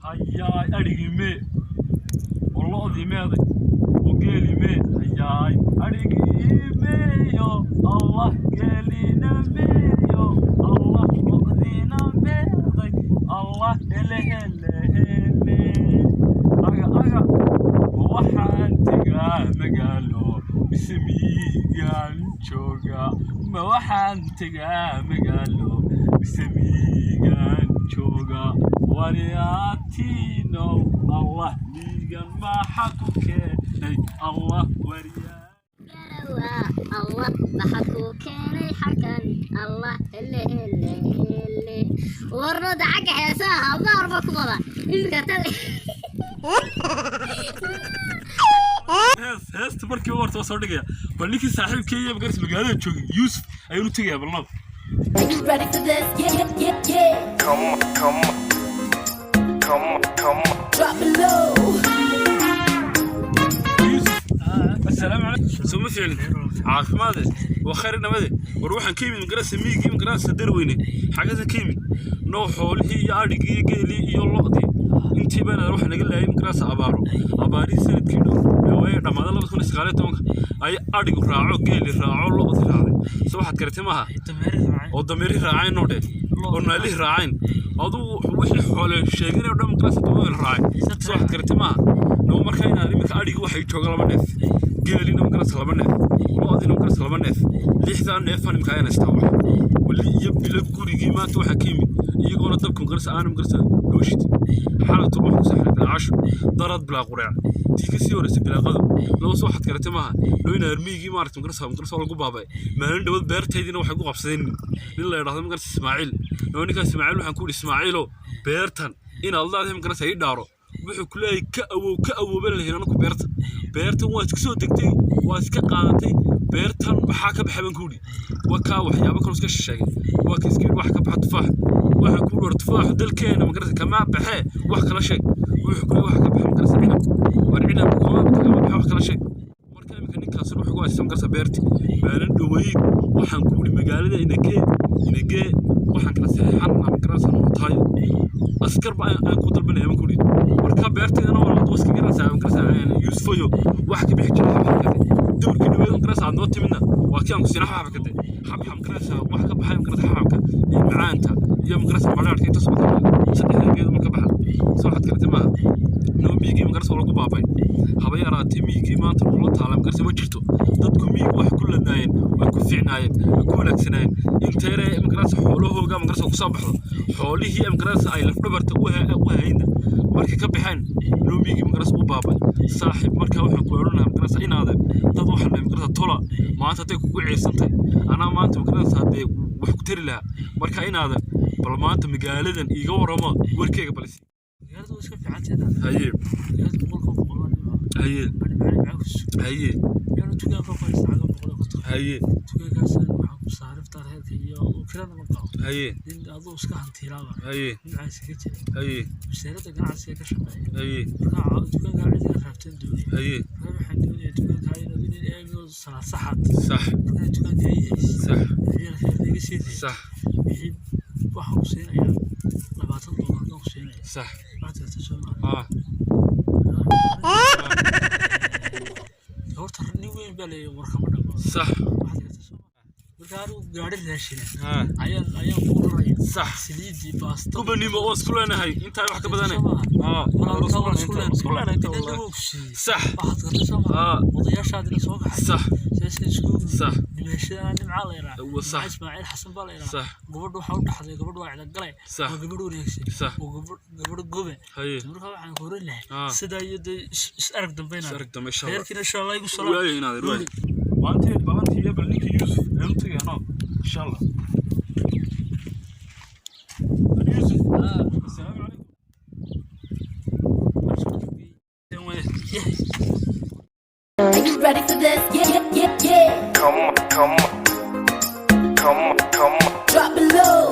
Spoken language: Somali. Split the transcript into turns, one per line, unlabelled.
Hayaay, adhigii mee oo lo'dii meeday oo geelii mee? Hayaay, adhigii meeyo, Allah, geelina meeyo, Allah, lo'diina meeday, Allah, hele hele hele, aga aga. Ma waxaan tegaa magaalo mise miyigaan joogaa? Ma waxaan tegaa magaalo mise miyigaan joogaa? Waryaatiinow, Allah, miyigan maxaa ku keenay? Allah, waryaa.
Garawa, Allah, maxaa kuu keenay xaggan? Allah, hele hele hele. Warnada xagga heesaha abaarba ku qaba iminka tan.
Hees heesta markii horta waa soo dhigaya. Bal ninkii saaxiibkeeya magaras magaalada joogay, Yuusuf, ayaan u tegayaa balnab.
Are you ready for this? Yeah.
Come on, come on, come on, come on.
Drop it low.
Yuusuf, assalaamu calaykum. Soo ma fiiclin? Caafimaade waa khayr, nabade. War waxaan ka yimid magarasa miyigii, magarasa Darweyne xagasa ka yimid. Noo xoolihii iyo adhigii iyo geelii iyo lo'dii intii baan waxa naga laayay magarasa abaaro. Abaarihii sanadkii dhow dhawaaye dhammaaday 2019-ka ay adhigu raaco, geeli raaco, lo'di raacday. Soo waxaad garatay maaha? Oo dameeri raaceen noo dhe oo naalihi raaceen. Adugu wixii xoole sheeganay oo dhan magarasa dameer raacay. Soo waxaad garatay maaha? Noo markaa inaad iminka adhigi waxay jooga laba neef, geelina magarasa laba neef, lo'dina magarasa laba neef, lixdaa neefaan imika ayaan haystaa. Wax wali iyo bilo gurigii maanta waxaa ka yimid iyagoona dabka magarasa aana magarasa loo shitay. Xalatu wax ku saxray bilaa casho, darad bilaa qureec, tii ka sii horeysay bilaa qado. Loo soo waxaad garatay maaha? Noo inaad miyigii maaragta magarasa lagu baabay. Maalin dhawad beertaydiina waxay ku qabsadeen nin la yidhaahdo magarasa Ismaaciil. Noo ninkaas Ismaaciil waxaan ku yidhi, "Ismaaciilo, beertan inaad leedahay magarasa ii dhaaro." Wuxuu ku leeyahay, ka awow ka awooban lahayn anaku beerta. Beertan waa iska soo degtay, waa iska qaadatay. Beertan maxaa ka baxay baan ku yidhi. Waa kaa waxyaabo kaloo iska sheegay. Waa ka iska yidhi wax ka baxa tufaax. Waxa ku dhor tufaaxu dalkeena magarasa kama baxee, wax kala sheeg. Wuxuu ku leeyahay wax ka baxa magarasa cinab. War cinab kama baxa, wax kala sheeg. Marka iminka ninkaas wuxuu ku haystaa magarasa beerti. Maalin dhoweyd waxaan ku yidhi, magaalada inagee inagee, waxaan kala saxeexan magarasa nootaayo, askar ba aan ku dalbanaya baan ku yidhi. Marka beerteedana waa la iska garanaysaa magarasa Yuusufayo, wax ka bixi jiray xabxabka duurkii dhaweyd magarasa aad noo timidna waa kii aan ku siina xabxabka de. Xabxab magarasa wax ka baxay magarasa xabxabka iyo macaanta iyo magarasa madhaadhka intaas ma ka baxa. Saddexda geed ma ka baxa. Soo waxaad garatay maaha? Noo miyigii magarasa waa lagu baabay. Haba yaraatee miyigii maanta nolol taala magarasa ma jirto. Dadku miyigu waxay ku ladnaayeen, way ku fiicnaayeen, way ku wanaagsanaayeen. Inteere magarasa xoolahooga magarasa ku soo baxdo, xoolihii magarasa ay lafdhabarta u hayna markay ka baxeen, noo miyigii magarasa u baabay, saaxiib. Markaa waxaan ku odhan lahaa magarasa inaadan dad waxaan dhahay magarasa tola maanta hadday kugu ciirsantay, anaa maanta magarasa haddee wax ku tari lahaa. Marka inaadan bal maanta magaaladan iiga warramo warkeyga balisi.
Magaaladu waa iska fiican tahay.
Haye.
Magaaladu 100% waa nimco.
Haye.
Ani maxaa ku sug.
Haye.
Yaanu dukaanka ku haysta caga 150.
Haye.
Dukaankaas waxaa ku saarifta reerka iyo kirada ma qabo.
Haye.
Nin aduu iska hantiilaaba.
Haye.
Nimcaas ka jira.
Haye.
Wasaaradda ganacsiga ka shaqeeya.
Haye.
Marka dukaanka cid ka raabtan doonaya.
Haye.
Marka waxaan doonayaa dukaanka inaad nin aamino salaad saxaad.
Sax.
Marka dukaanka ay haysa.
Sax.
Ciyaalka iga sii day.
Sax.
Wixii waxaan ku siinayaa $20 baan ku siinayaa.
Sax.
Waxaad gartay soo maaha?
Haa.
Horta nin weyn baa leeyahay warkama dhamaado.
Sax.
Waxaad gartay soo maaha? Marka anigu gaari raashina
Haa.
ayaan ku raraya.
Sax.
Saliidii, baasta.
Kubanimo oo isku leenahay intaa wax ka badanay. Haa.
Walaalkaa waan isku leenahay.
Isku leenahay inta
Inta
wallahi.
wuu ku siiyey.
Sax.
Waxaad gartay soo maaha?
Haa.
Odayaashaadina soo kaxay.
Sax.
Seeska isku
Sax.
dhimeeshadana nimcaa la yidhaha.
Wa sax.
Nimca Ismaaciil Xasan baa la yidhaha.
Sax.
Gabadhu waxaa u dhaxday, gabadhu waa cidagale.
Sax.
Waa gabadh wanaagsan.
Sax.
Waa gabadh gobe.
Haye.
Marka waxaan ku oran lahaa
Haa.
sidaa iyo dee is arag dambe
Is
inaad.
arag dambe insha Allah.
Reerkiina insha Allah igu salaam.
Waayo inaadan waayo. Maanta balantii iyo bal ninkii Yuusuf ayaan u tagaynaa insha Allah. Yuusuf. Assalaamu calaykum.
Are you ready for this? Yeah.
Come on, come on, come on, come on.
Drop it low.